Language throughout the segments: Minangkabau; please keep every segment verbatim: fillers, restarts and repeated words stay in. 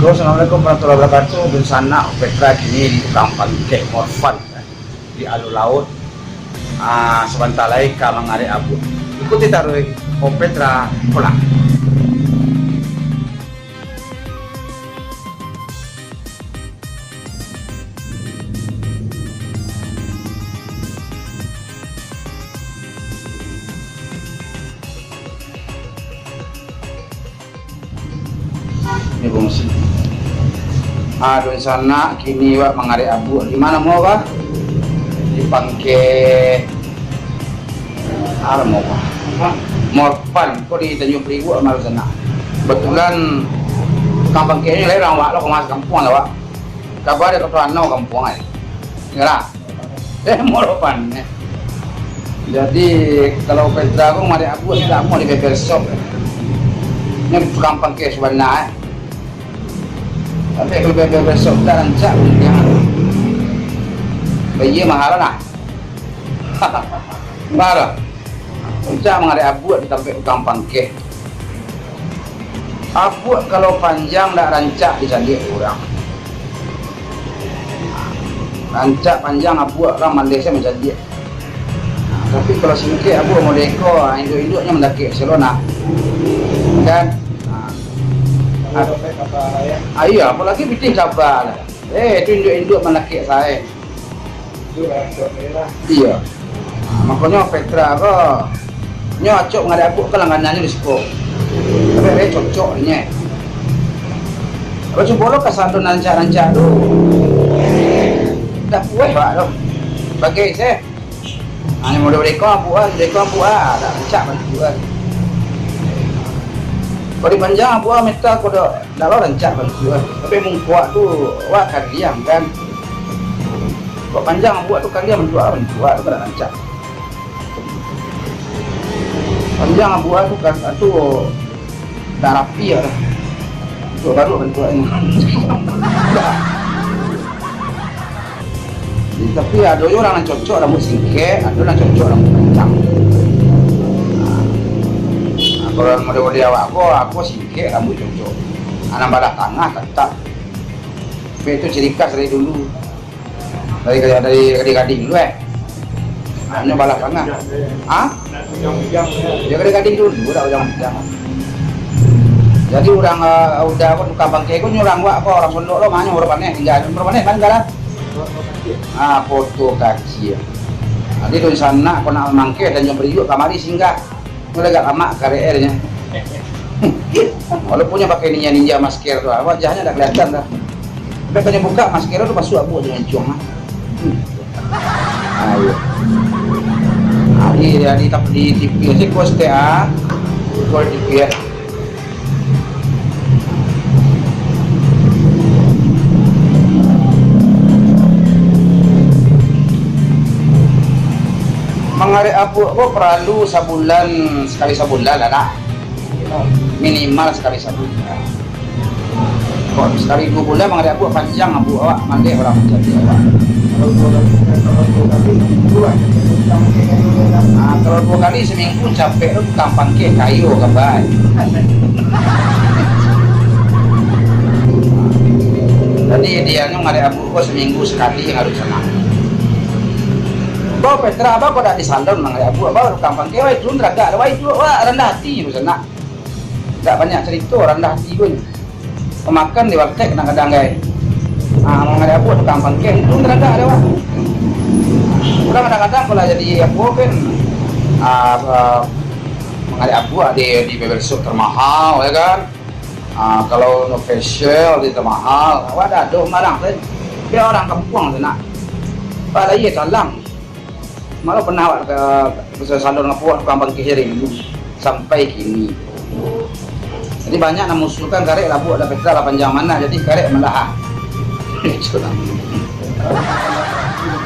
Halo, assalamualaikum warahmatullahi wabarakatuh. Dunsanak Opetra kini di tukang pangkek Morfan, eh, di alun lauik. Ah, sabanta lai ka mangarek abuak. Ikuti taruih Opetra pulang. Ni fungsi. Ah, dunsanak kini wak mangarek abuak. Di ma namo kah? Di pangkek, ah, namo kah? Morfan, ko di Tanjuang Paribuak, Marusanak. Kebetulan tukang pangkeknyo lai urang wak lo, ko mas kampuang lah wak. Kaba dek Koto Anau kampuang ai. Iyolah. Eh, Morfan, eh. Jadi, kalau Petra ko mangarek abuak, indak amuah di barber shop. Nyo tukang pangkek sabana, eh. Tapi kalau barber shop, indak rancak pun, jangan. Bayia mahal lah. Mahal lah. Rancak mangarek abuak di tampek tukang pangkek. Abuak kalau panjang dak rancak dicaliak urang. Rancak panjang abuak urang maleh se mancaliak. Tapi kalau singkek abuak modeko, induak-induaknyo mandakek salonyo. Kan? Ah, iyo, apolai pitih kaba lah. Eh, tu induak-induak mandakek sae. Iyo. Nah, makonyo Petra ko, nyo acok mangarek abuak ko langganannyo di siko. Tapi lai cocok inyo. Kalau cubo lo ka salon rancak-rancak tu, dak pueh wak tu. Bagai se. Hanyo model-model ko abuak, model ko abuak, dak rancak bantuak. Kalau dipanjang abuak metal ko dak, dak lo rancak bantuak. Tapi mungkuak tu, wak kaliang kan. Kok panjang abuak tu kaliang bantuak, bantuak tu kan dak rancak. Panjang abuak tu kan, tu dak rapi lah. Untuk baru bantuaknyo. Tapi ado juo urang nan cocok rambuik singkek, ado nan cocok rambuik panjang. Nah, kalau model-model awak ko, aku singkek rambuik cocok. Nan balah tangah tatap. Tapi itu ciri khas dari dulu. Dari, dari, dari gading dulu, eh. Anu balah tangah. Ha? Yo, gading-gading dulu, dak ujang-ujang. Jadi urang, eh, uda ko tukang pangkek ko nyo urang wak ko, urang Pondok lo, ma nyo Muaro Paneh tingga. Muaro Paneh ma tingga lah? Ah, Poto Kacil. Jadi dunsanak ko nak mamangkek Tanjuang Paribuak kamari singgah. Nyo agak lamak karek e nyo. Walaupun nyo pakai ninja-ninja masker tu, wajahnyo dak kelihatan dah. Tapi kalau nyo buka masker tu, pasuak abuak jo mancung ah. Hmm. Ah, iyo. Ah, di, di, di, di T V se ko stek ah. Ko di T V ah. Mangarek abuak ko paralu sabulan, sakali sabulan lah, nak. Minimal sakali sabulan. Kok sakali duo bulan mangarek abuak, panjang abuak awak, maleh urang mancaliak awak. Ah, kalau duo kali saminggu capek tu tukang pangkek kayo ka bai. Jadi idealnyo mangarek abuak ko saminggu sakali nan harus sanang. Bau Petra, bau kok dak di salon mangarek abuak, bau tukang pangkek, wai, turun darajat, wai, tu, wah, randah ati tu sanak. Dak banyak carito, randah ati pun. Pamakan di warteg kadang-kadang, gai. Ah, mangarek abuak tukang pangkek, untuang taraga dek awak. Urang kadang-kadang kalau jadi apo kan, ah, ah, mangarek abuak di, di barbershop termahal, ya kan? Ah, kalau no facial di termahal, awak dak ado marang, tapi biar urang kampuang tu nak. Pak, lah, iya, talang. Malah pernah awak ka, ka salon apo, tukang pangkek jari dulu, sampai kini. Jadi banyak nan musuhkan karek lah, buek lah, pesta lah panjang mano, jadi karek malah.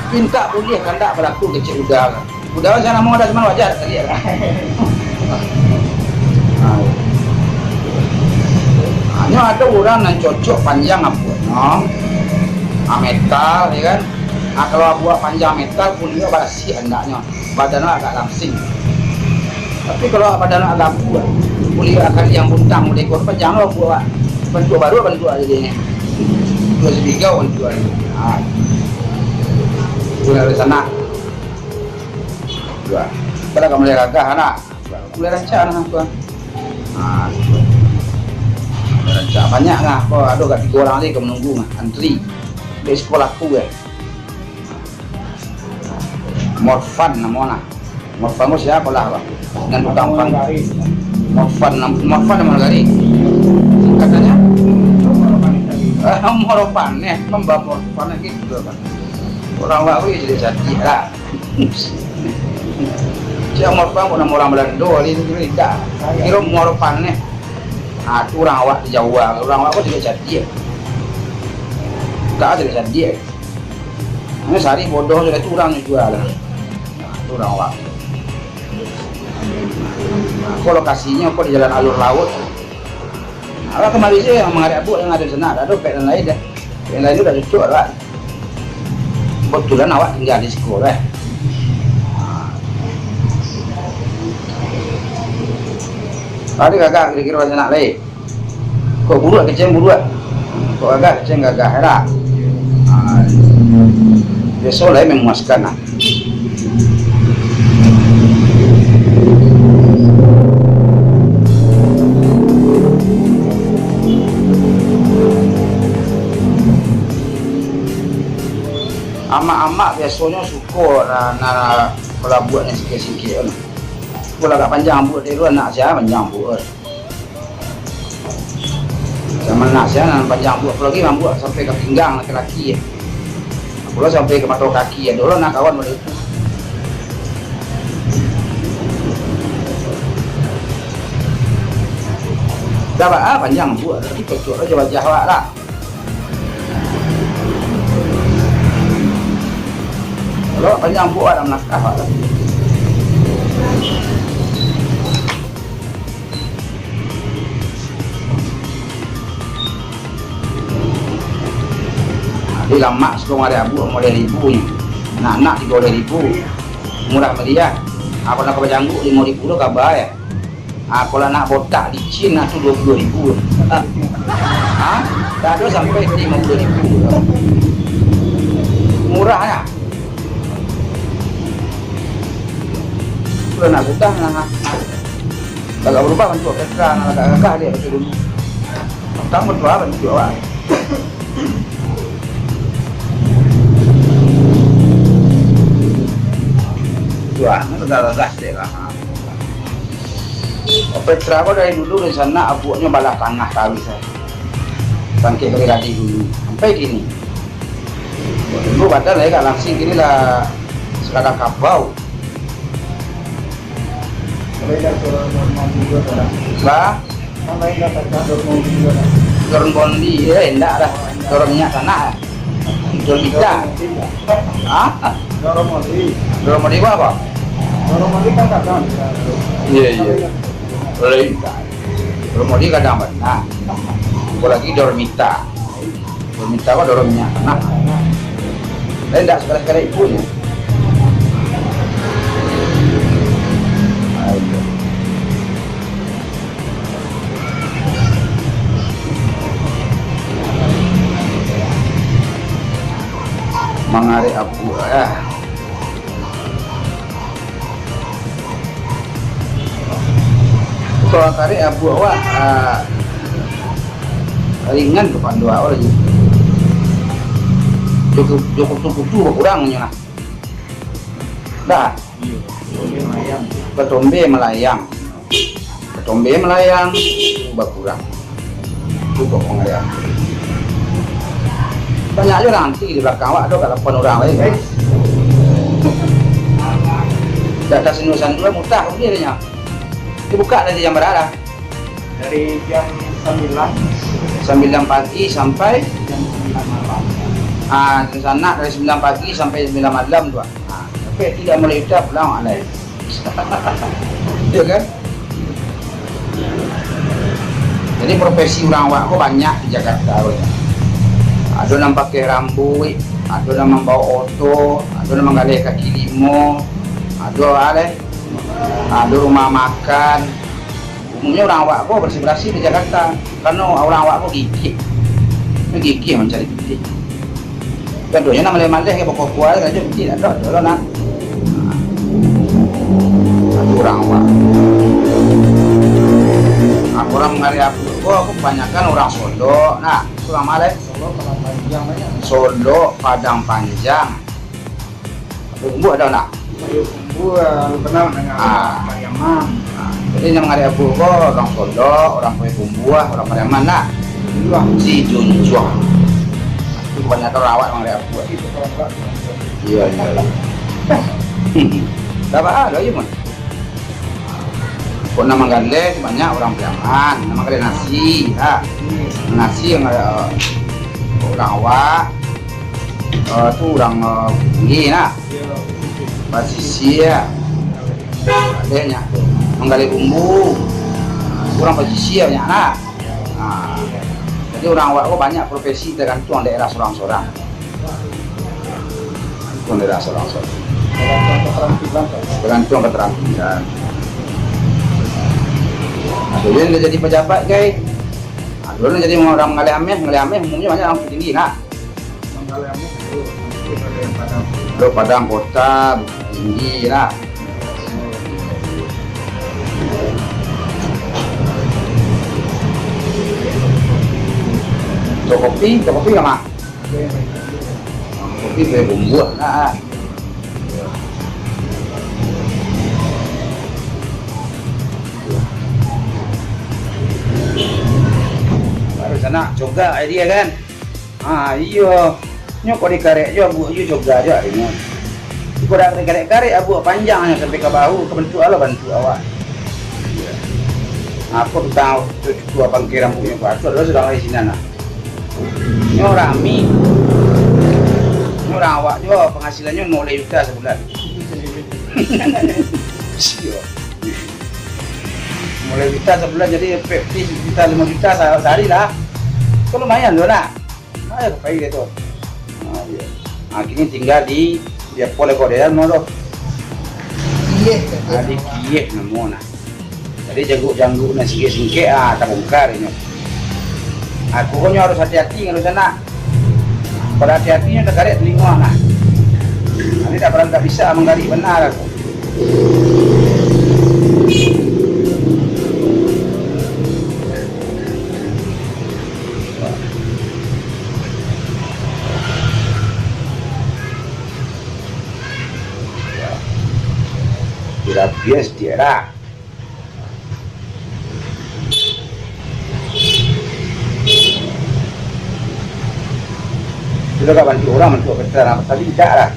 Pintak buliah kandak balaku kecek uda. Uda macam namo uda, cuman wajar tadi lah. Hanyo ado urang nan cocok panjang apo, no? Ah, metal, ya kan? Ah, kalau buek panjang metal, kulit balas. Sih andaknyo, badan awak agak langsing. Tapi kalau badan awak gabuak, kulit awak kaliang buntang, mode ekor panjang lo buek awak. Bantuak baru, bantuak jadi ni. Dua sibigau bantuak ni. Ha. Itu dari sana. Dua. Kalau kamu mulai gagah, anak. Mulai rancak, anak, tuan. Ha, mulai rancak. Banyak lah. Kau ada gak tiga orang lagi, kau menunggu lah. Antri. Di sekolah aku, eh. Morfan namo nah. Morfan ko sia lah, Bang? Nan tukang pang-, Morfan nam-, Morfan namo nagari? Singkatannya? Eh, Morfan, eh, Mbah Morfan lagi tu, Bang. Urang awak ko jadi jadi lah. Sia Morfan ko namo urang Balando, lain tu indak. Kiro Morfan, eh. Ah, tu urang awak di Jawa, urang awak ko jadi jadi. Tak jadi jadi. Ini sari bodoh sudah tu urang jual lah. Nah, tu urang awak. Nah, ko lokasinyo ko di jalan alur laut. Nah, awak kamari se yang mangarek abuk yang ado di sana, ado pek nan lain dah. Yang lain tu dah cocok lah. Kebetulan awak tinggal di siko lah. Ado gagah kiro-kiro macam nak lai. Kok buruak, kecek buruak. Kok gagah, kecek gagah, ya dak? Ah, biaso lah, memuaskan lah. Amak-amak biasonyo suko lah, nah, kalau bueknyo sikik-sikik tu. Kalau agak panjang buek dek tu, anak sia panjang buek. Zaman nak sia nan panjang buek, apolai mambuek sampai ka pinggang laki-laki. Apolai sampai ka mato kaki, ado lo nak kawan model tu. Dah ba-, ah, panjang buek, tapi cocok aja wajah awak lah. Kalau panjang buek awak nak melangkah awak lah. Jadi lamak suko mangarek abuk, limo ribu nyo. Nak-nak tigo baleh ribu. Murah meriah. Apo nak ka bajangguak limo ribu tu kaba ya. Ah, kalau nak botak licin, nah tu duo puluah ribu. Ha? Tak ada sampai limo puluah ribu. Murah ya. Kalau nak sudah, nah. Kalau berubah bantuak Petra, nah, agak gagah dia macam dulu. Pertama tu apa bantuak awak? Tuan, agak gagah dia lah. Petra ko dari dulu rencana abuknyo balah tangah kawin saya. Sangkek kali gadih dulu. Sampai kini. Dulu badan lah agak langsing, kini lah sekadar kabau. Ba? Dorong bondi, eh, indak lah. Dorong minyak tanah lah. Dorong minyak. Hah? Dorong bondi. Dorong bondi apa? Dorong bondi kan kadang. Iya, iya. Lain. Dorong bondi kadang bana. Apalagi dorong minta. Minta ko dorong minyak tanah. Tapi indak sakali-sakali pun. Mangarek abuk, ah. Kalau karek abuk awak, ah, ringan tu pandu awak lagi. Joko, joko tu kutu bakurang nyo lah. Dah. Ketombe melayang. Ketombe melayang, bakurang. Cukup pangalian. Banyak aja orang nanti di belakang awak tu, kalau pun orang lain. Dah kasih nusan dua mutah dia nya. Dibuka dari jam berapa? Dari jam sembilan. Sembilan pagi sampai? Jam sembilan malam. Ah, di sana dari sembilan pagi sampai sembilan malam tu. Ah, tapi tidak mulai kita pulang, alai. Ya kan? Jadi profesi urang awak ko banyak di Jakarta ko. Ado nan pakai rambuik, ado nan mambawa oto, ado nan manggaleh kaki limo, ado alai, ado rumah makan, Umumnyo urang awak ko barasiah-barasiah di Jakarta, karano urang awak ko gigih. Gigih mancari pitih. Kaduonyo nan maleh-maleh ka bokokua, karajo pitih dak ado, ado lo nah. Nah, tu urang awak. Nah, urang manggaleh abuak ko kabanyakan urang Solok, nah. Urang ma lai? Solok, Padang Panjang, banyak. Solok, Padang Panjang. Payuang Bumbu ado ndak? Payuang Bumbu, ah, lu kenal dengan Ah. Pariaman. Ah, jadi nan manggaleh abuak ko urang Solok, urang Payuang Bumbu, urang Pariaman lah. Junjuang. Si Junjuang. Itu kabanyakan urang awak manggaleh abuak. Itu urang awak. Iya, iya. Dah ba-, ado aja, Mun. Kok nan manggaleh banyak urang Pariaman, nan manggaleh nasi, ha. Nasi nan, eh, urang awak, eh, tu urang, eh, Bugis, nah. Basisia. Banyak tu. Manggaleh bumbu. Urang basisia banyak, nah. Ha. Jadi urang awak ko banyak profesi, tagantuang daerah sorang-sorang. Tergantung daerah sorang-sorang. Tergantung keterampilan. Tergantung keterampilan. Ado yang dah jadi pejabat, gai. Ado yang jadi urang manggaleh ameh, manggaleh ameh umumnyo banyak urang Bukittinggi, nah. Manggaleh ameh, ado, ado Padang. Ado Padang Kota, Bukittinggi, nah. Toko kopi, toko kopi ka ma? Kopi bumbuah, nah. Baru sanak coga idea kan? Ah, iyo. Nyo kok dikarek jo, abuak jo coga jo arinyo. Kok dak dikarek-karek, abuak panjang nyo sampai ka bahu, ka bantuak lah bantuak awak. Apo tu tau, tu, tu, abang ke rambutnyo ko, ado sudah lai sinan lah. Nyo rami. Nyo urang awak juo, penghasilannya limo baleh juta sabulan. Iyo. Limo baleh juta sabulan, jadi pe-, pi juta limo juta sa-, sahari lah. Kan lumayan tu lah. Nah, ayo pai dia tu. Nah, iyo. Nah, kini tinggal di, di apo lai ko dia namo tu? Kiyeh, Ah, di Kiyeh namo nah. Jadi jangguik-jangguik nan singkek-singkek, ah, tabongkar inyo. Aku ko nyo harus hati-hati kalau sanak. Pado hati-hati nyo takarek talingo nah. Nah, ini dak pernah dak bisa manggarik bana aku. Dirapian satiok lah. Sudah ka bantuak urang, bantuak peta, tapi indak lah.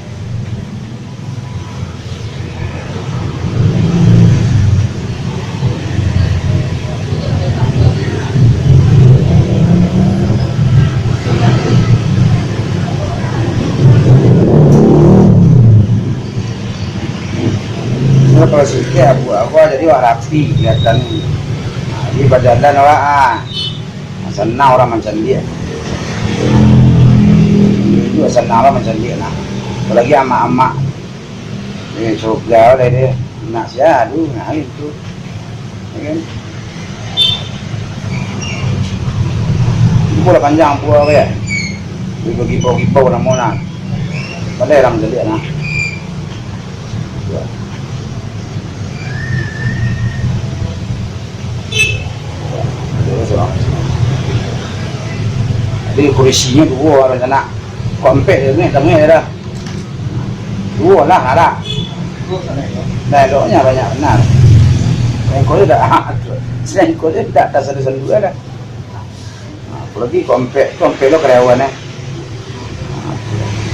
Kalau singkek abuak-abuak, jadi wak rapi kaliatan. Nah, jadi bajalan awak, ah. Nah, sanang urang mancaliak. Itu sanang urang mancaliak, nah. Apolai amak-amak. Eh, coga lah dia. Nak sia, aduh, nah, itu. Ya kan? Bumbu lah panjang, bumbu apa ya? Gibau-gibau namo nah. Pandai urang mancaliak, nah. Jadi kurisinyo duo, urang sanak. Kok ampek je ni, tamu je dah. Duo lah, ada. Nah, eloknyo banyak bana. Sangko je dah, sangko je dah, tak sadu-sadu dah. Nah, apolai kok ampek, kok ampek lo karyawan, eh.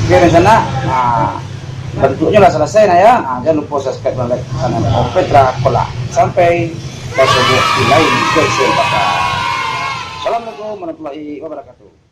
Oke, rencana. Nah, bantuaknyo lah salasai, nah, ya. Nah, jangan lupa subscribe dan like channel Om Petra Kolak. Sampai bertemu di lain kesempatan. Assalamualaikum warahmatullahi wabarakatuh.